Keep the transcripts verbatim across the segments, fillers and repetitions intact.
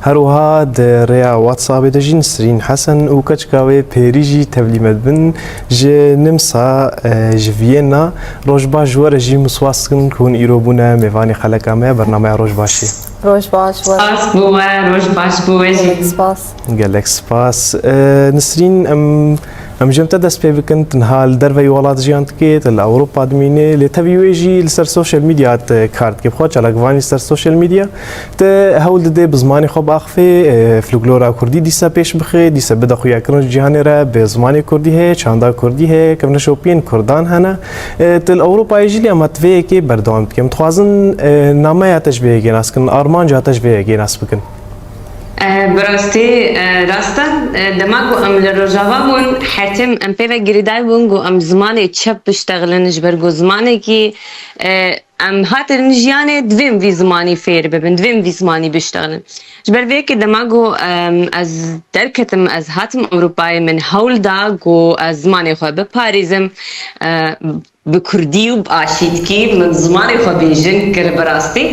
Her wiha di rêya WhatsAppê de jî Nisrîn Hesen û keçika wê Pêrî jî tevlî me dibin. Ji Nimsa, e, ji Viyena. Roj baş ji we re jî, min spas dikim ku hûn îro bûne mêvanê xeleka me ya bernameya Roj Başê. Roj baş we. Spas bo we, roj baş bo we jî. Gelek spas. Gelek spas. E, Nisrîn, em, em ji te dest pê bikin, tu niha li derveyî welat jiyan dikê, tu li Ewropa dimînê, lê tevî wê jî li ser social media tu kar dikê. Bi xwe çalakvanî ser social media, tu hewl didê bi zimanê xwe biaxifê, e, folklora kurdî dîse pêş bixê, dîse bide xuyakirin ji cîhanê re, bi zimanê kurdî heye, çanda kurdî heye, kevneşopiyên kurdan hene. E, tu li Ewropayê jî lê, ama tu vê yekê berdewam dikê. Em dixwazin, e, nameya te ji vê yekê nas bikin, armanca te ji vê yekê nas bikin. E, bi rastî, e, rast e. E, dema ku em li Rojava bûn, her tim em pê ve girêdayî bûn ku em zimanê çep biştexilin, ji ber ku zimanekî, e, em hatin jiyanê, divêm vî zimanî fêr bibin, divêm vî zimanî biştexilin. Ji ber vê yekê dema ku, em, ez derketim, ez hatim Ewropayê, min hewl da ku ez zimanê xwe biparêzim. E, bi kurdî û bi aşîtkî min zimanê xwe bêjin kir bi rastî.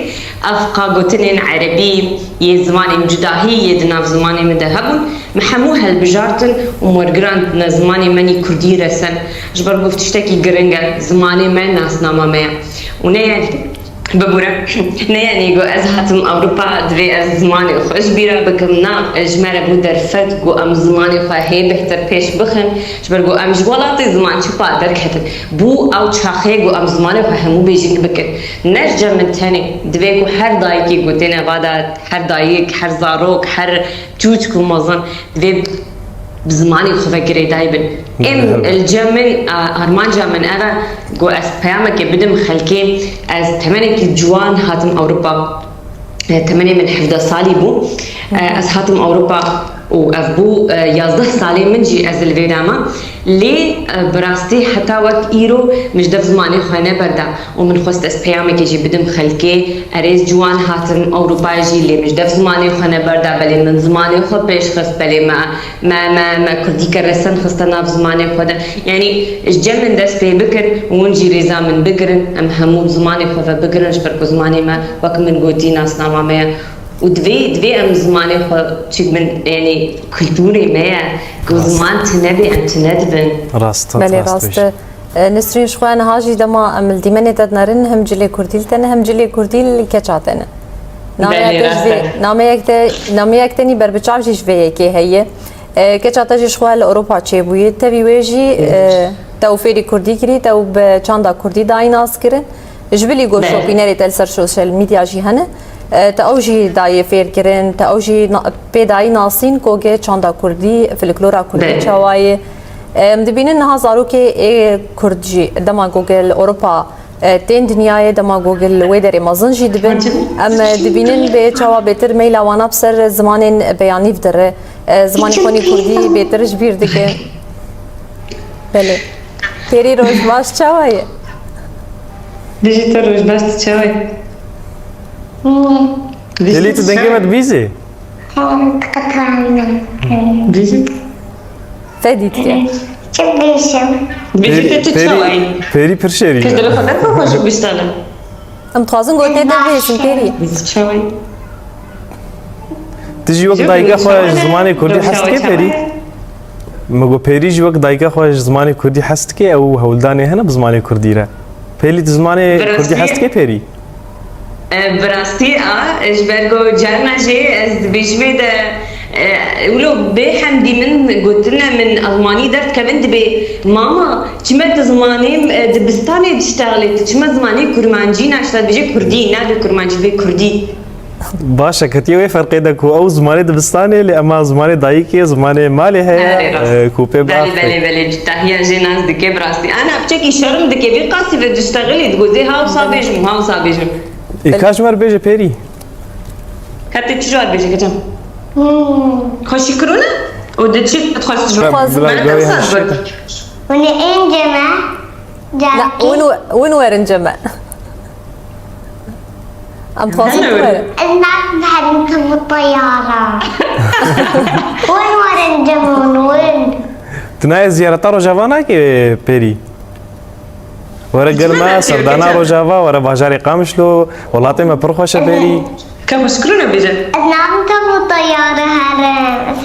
Ev ka gotinên erebî yê zimanên cudahî yê di nav zimanê min de hebûn, min hemû hilbijartin û min wergirandine zimanê me nî kurdî resen. Ji ber ku tiştekî giring e, zimanê me nasnama me ye. Û ne ye, bibûre, ne yenî ku ez hatim Ewropa, divê ez zimanê xwe ji bîra bikim. Na, ji me re bû derfet ku em zimanê xwe hê bêhtir pêş bixin, ji ber ku em ji welatê ziman çipa derketin. Bû ew çaxê ku em zimanê xwe hemû bêjing bikin. Ne ji cem min tenê, divê ku her dayikê ku têne va de, her dayik, her zarok, her çûçik û mezin divê bi zimanê xwe ve girêdayî bin. Êm li cem min, a, armanca min ev e ku ez peyamekê bidim xelkê. Ez temenekî ciwan hatim Ewropa. E, temenê min hevdeh salî bû. E, ez hatim Ewropa û ev bû, e, yazdeh salê min jî ez li vê de me. Lê, e, bi rastî heta wek îro min ji dev zimanê xwe neberda û min xwest ez peyamekê jî bidim xelkê. Erê, ez ciwan hatim Ewropayê jî, lê min ji dev zimanê xwe neberda. Belê min zimanê xwe pêş xist, belê me, me, me, me kurdî ke resen xiste nav zimanê xwe de. Yanî ji cem min dest pê bikin û hûn jî rêza min bigirin. Em hemû zimanê xwe ve bigirin, ji ber ku zimanê me, wek min gotî, nasnama me ye. Û divê, divê em zimanê xwe çi bin, yanî kulturê me ye. Ku ziman tune bê, em tune dibin. Rast e, Belê, rast rast bêjî. E, Nisrîn, ji xwe niha jî dema em li dîmenê te dinerin, him cilê kurdî li te ne, him cilê kurdî li keça te ne. Nameya Belê, te ji rast vê, e. nameyek te, nameyek te nî berbiçav jî ji vê yekê heye. E, keça te jî ji xwe li Ewropa çêbûye. Tevî wê jî, e, te û fêrî kurdî kirî, te û bi çanda kurdî dayî nas kirin. Ji bilî ku Belê. şopînerê te li ser sosyal medya jî hene, e, te ew jî dayê fêr kirin, te ew jî na-, pê dayî nasîn ku ge çanda kurdî, folklora kurdî Belê. çawa ye. E, em dibînin niha zarokê ê kurd jî dema ku ge li Ewropa, e, tên dinyayê, dema ku ge li wê derê mezin jî dibin. Em, e, dibînin bê çawa bêtir meyla wana bi ser zimanên beyanî ve dire. E, zimanê xwe nî kurdî bêtir ji bîr dike. Belê. Pêrî, roj baş, çawa ye? Dijî te roj baş, tu çawa ye? Elî, tu dengê me dibîzê? Dijî. Fedî dike. Çi bêjim? Dijî te tu çawa ye? Pêrî pir şêrîn e. Kir dilê xwe derxe xwe ji bistane. Em dixwazin gotinê te bihêsin, Pêrî. Çawa ye? Tu jî wek dayika xwe ji zimanê kurdî hez dikê, Pêrî? Me got, Pêrî jî wek dayika xwe ji zimanê kurdî hez dikê, ew hewldanê hene bi zimanê kurdî re. Pêrî, tu zimanê kurdî hez dikê, Pêrî? E, bi rastî a, ji ber ku carna jê ez dibêjimê de, e, wilo bê hemdî min gotine min Almanî derdikevin dibê, mama, çima tu zimanê, e, dibistanê diştexilê, tu çima zimanê kurmancî naşte, dibêje kurdî, nadibê kurmancî, dibê kurdî. Baş e, ketiye wê ferqê de ku ew zimanê dibistanê, lê ema zimanê dayikê, zimanê malê heye, Erê, rast. e, ku pê Belê, biaxivê. belê, belê, citahiya jê nas dike bi rastî. Ana piçekî şerm dike, vî qasî ve diştexilî, digot, zê ha wisa bêjim, ha wisa bêjim. Ê, ka ji me re bêje, Pêrî. Ka tê çi ji we re bêje, keçim? Hmm. Xweşik kirûne? Û di çi dixwest ji we? Bila, bila, Mene bila, tewsa bila. ji we. Hûn ê ên cem e? La, Carkê. Hûn we-, hûn werin cem e. Em dixwazin tu werin. Ez nadim herin tu bi teyara. Hûn werin cem hûn, hûn. Tu nayê ziyareta Rojava nakê, Pêrî? Were gel me, serdana Rojava, were bajarê Qamişlo, welatê me pir xweş e, Pêrî. Ka xweşik kirûne bêje. Ez nadim tu bi teyara.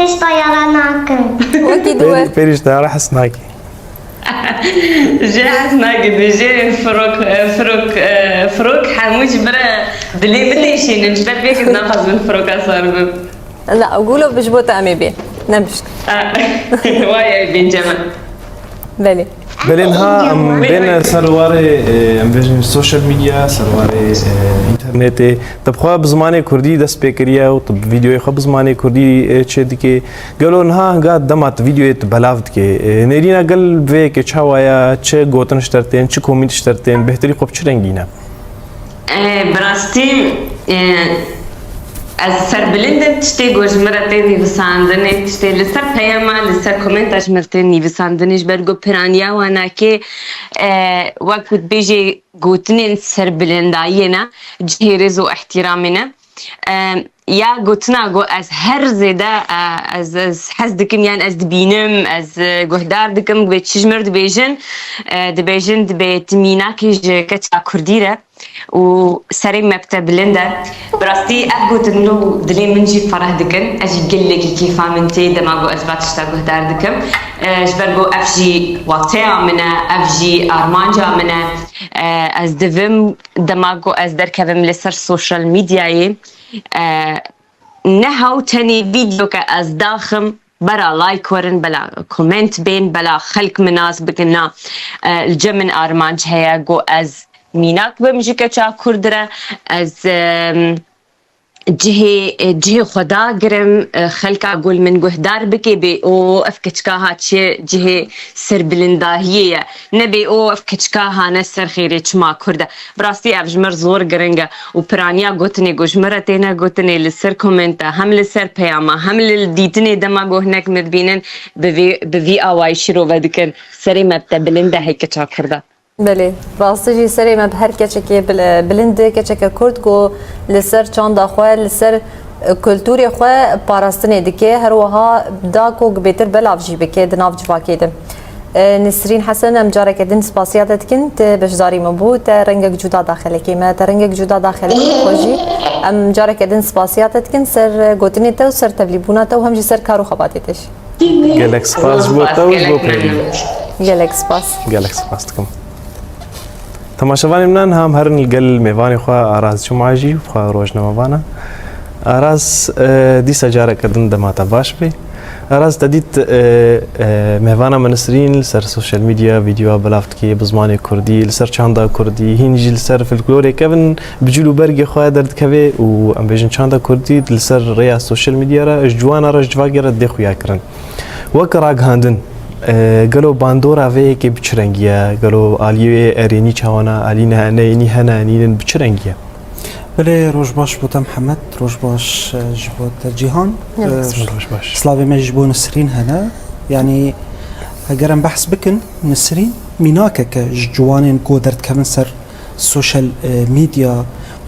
Pêş tayara nakim. Wekî diwe. Pêrî, pêrî ji tayara hez nakî. Jê hez nake, dibêje firok, e, firok, e, firok hemû ji bira dilê min têşînin. Ji ber vê yekê naxwazim firoka sar bim. Na, gulo bi ji bo te em ê bê. Ne bişk. Ah, wayê bênceme. Belê. Belê niha em bêne ser warê, e, em bêjin social media, ser warê, e, internetê. Tu bi xwe bi zimanê kurdî dest pê kiriye û tu bi vîdeoyê xwe bi zimanê kurdî, e, çê dikê. Gelo niha hinga dema tu vîdeoyê tu belav dikê, e, nêrîna gel vê yekê çawa ye, çi gotin ji te re tên, çi komînt ji te re tên, bêhtirî xwe bi çi rengî ne? E, bi rastî, e, ez serbilind im tiştê ku ji min re tên nivîsandinê, tiştê li ser peyama, li ser komenta ji min re tên nivîsandinê, ji ber ku piraniya wanakê, e, wek ku dibêjê gotinên serbilindayiyê ne, cihê rêz û ihtiramê ne. E, ya gotina ku ez her zêde, e, ez, ez hez dikim, yan ez dibînim, ez, e, guhdar dikim, wê çi ji mir dibêjin, e, dibêjin dibê tu mînakê ji keça kurdî re û serê me bi te bilind e. Bi rastî ev gotin dilê min jî fereh dikin. Ez jî gelekî kêfa min tê dema ku ez va tişta guhdar dikim. E, ji ber ku ev jî wateya min e, ev jî armanca min e. E, ez divim dema ku ez derkevim li ser sosyal medyayê, e, ne hew tenê vîdeoke ez daxim, bela like werin, bela comment bên, bela xelk min nas bikin, na, e, li cem min armanc heye ku ez mînak bim ji keça kurd re, ez, e, cihê, cihê xwe dagirim, xelka ku li min guhdar bike bê, o, ev keçika ha çi cihê serbilindahiyê ye. Nebê, o, ev keçika ha ne ser xêrê çima kurd e. Bi rastî ev ji mir zor giring e û piraniya gotinê ku ji min re têne gotinê li ser komenta, hem li ser peyama, hem li dîtinê dema ku hinek min dibînin, bi vî, bi vî awayî şîrove dikin, serê me bi te bilind e hey keça kurd e. Belê, rastî jî serê me bi her keçekê bil-, bilind e, keçeke kurd ku li ser çanda xwe, li ser, e, kulturê xwe parastinê dike, her wiha da ku bêtir belav jî bike di nav civakê de. E, Nisrîn Hesen, em careke din spasiya te dikin, tu beşdarî me bû, te rengek cuda da xelekê me, te rengek cuda da xelekê xwe jî. Em careke din spasiya te dikin ser gotinê te û ser tevlîbûna te û hem jî ser kar û xebatê te jî. Gelek spas ji bo te û ji bo pêdivî. Gelek spas. Gelek spas dikim. Temaşevanên min, niha em herin li gel mêvanê xwe Araz Cuma jî, xwe rojnamevana. Araz, e, dîsa careke din dema te baş bê. Araz, te dît, e, e, mêvana me Nisrîn li ser sosyal medya vîdeoya belav dikê bi zimanê kurdî, li ser çanda kurdî, hîn jî li ser folklorê kevin bi cil û bergê xwe derdikeve û em bêjin çanda kurdî li ser rêya sosyal medya re ji ciwana re, ji civakê re dê xuya kirin. Wek ragihandin, e, gelo bandora vê yekê bi çi rengî ye? Gelo aliyê erênî çawa ne, alî ne-, neyênî hene, nînin, bi çi rengî ye? Belê, roj baş bo te Mihemed, roj baş, e, ji bo te Cîhan. Gelek E, spas. Roj baş. Slavê me ji bo Nisrîn hene. Yanî, eger em behs bikin, Nisrîn mînakeke ji ciwanên ku derdikevin ser sosyal, e, medya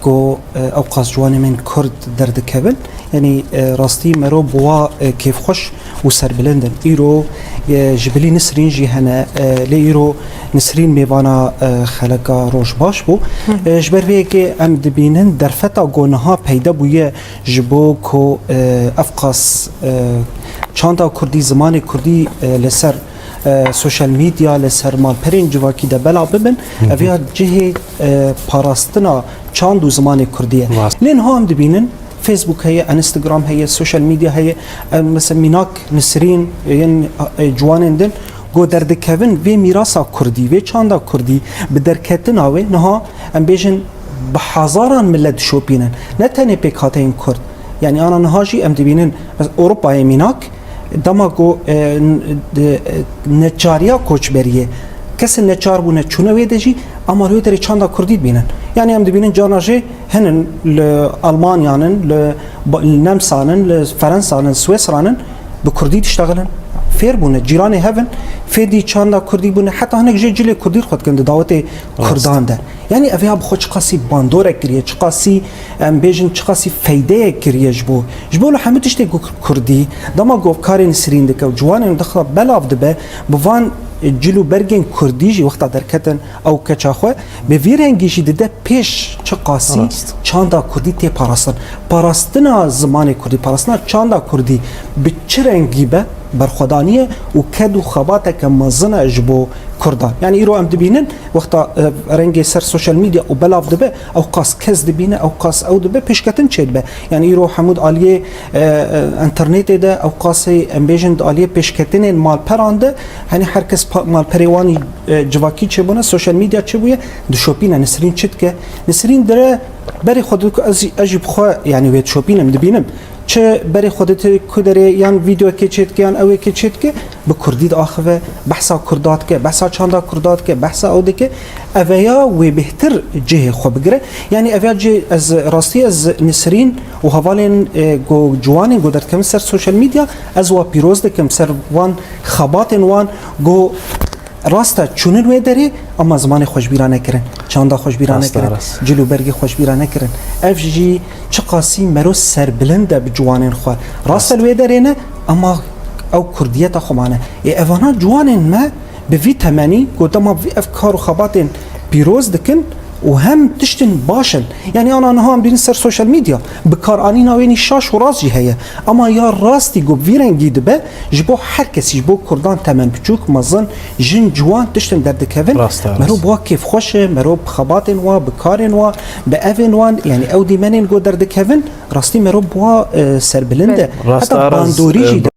ku, e, ewqas ciwanê me yên Kurd derdikevin. Yanî, e, rastî mero bi wa, e, kêfxweş û serbilind in. Îro, e, ji bilî Nisrîn jî hene, e, lê îro Nisrîn mêvana, e, xeleka Roj Baş bû. Hı hı. E, ji ber vê yekê em dibînin derfeta ku niha peyda bûye ji bo ku, e, ewqas, e, çanda kurdî, zimanê kurdî, e, li ser e, sosyal medya, li ser malperên civakî de belav bibin, Hı hı. ev ya cihê, e, parastina çand û zimanê kurdî ye. Rast. Lê niha em dibînin, Facebook heye, Instagram heye, sosyal medya heye, e, mesela mînak Nisrîn, yên, e, ciwanên din, ku derdikevin vê mîrasa kurdî, vê çanda kurdî, bi derketina wê, niha em bêjin bi hezaran milet dişopînin. Ne tenê pêkhateyên Kurd. Yanî ana niha jî em dibînin, mesela Ewropayê mînak, dema ku, e, n-, de, e, neçariya koçberiyê, kesên neçar bûne çûne wê de jî, ama li wê derê çanda kurdî dibînin. Yanî em dibînin carna jê hinin li Almanyanin, li ba-, li Nemsanin, li Ferensanin, Swêsranin bi kurdî diştexilin. Fêr bûne, cîranê hev in, fêdî çanda kurdî bûne, heta hinek jê cilê kurdî xwe dikin di dawetê Rast. kurdan de. Yanî ev ya bi xwe çiqasî bandorek kiriye, çiqasî, em bêjin, çiqasî feydeyek kiriye ji bo, ji bo li hemû tiştê ku kurdî, dema ku ev karê Nisrîn dike û ciwanên dixwe belav dibe, bi van cil û bergên kurdî jî wexta derketin ew keça xwe, bi vî rengî jî dide pêş çiqasî çanda kurdî tê parastin. Parastina zimanê kurdî, parastina çanda kurdî bi çi rengî be, berxwedanî ye û ked û xebateke mezin e ji bo kurdan. Yanî îro em dibînin, wexta, e, rengê ser sosyal medya û belav dibe, ew qas kes dibîne, ew qas ew dibe, pêşketin çêdibe. Yanî îro hemû di aliyê, e, e, înternetê de, ew qasê em bêjin di aliyê pêşketinên malperan de, henî her kes pa-, malperê wan, e, civakî çêbûne, sosyal medya çêbûye, dişopîne. Nisrîn çi dike? Nisrîn dire berê xwe dike, ez, ez jî bi xwe, yanî wê dişopînim, dibînim. Çi berê xwe dite ku derê yan vîdeoyekê çêdike yan ewêkê çêdike, bi kurdî diaxive, behsa kurda dike, behsa çanda kurda dike, behsa ew dike. Eveya wê bêhtir cihê xwe bigire. Yanî eveya cihê, ez rastî ez Nisrîn û hevalên, e, ku ciwanên ku derdikevin ser sosyal medya, ez wa pîroz dikim ser van xebatên wan ku rast e çûnin wê derê, ama zimanê xwe ji bîra nekirin, çanda xwe ji bîra Rast e, nekirin, rast. cil û bergê xwe ji bîra nekirin. Ev jî çiqasî mero serbilind e bi ciwanên xwe. Rast e li wê derê ne, ama ew kurdiyeta xwe mane. Ê evana ciwanên me bi vî temenî ku dema vî ev kar û xebatên pîroz dikin û hem tiştin baş in. Yanî ana niha em dînin ser sosyal medya, bikaranîna wê nî şaş û rast jî heye. Ama ya rastî ku bi vî rengî dibe, ji bo her kesî, ji bo kurdan temen biçûk, mezin, jin, ciwan tiştin derdikevin. Rast e, rast. Mero bi wa kêfxweş e, mero bi xebatên wa, bi karên wa, bi evên wan, yanî ew dîmenên ku derdikevin, rastî mero bi wa, e, serbilind e. Rast Heta e, rast. bandorî jî E,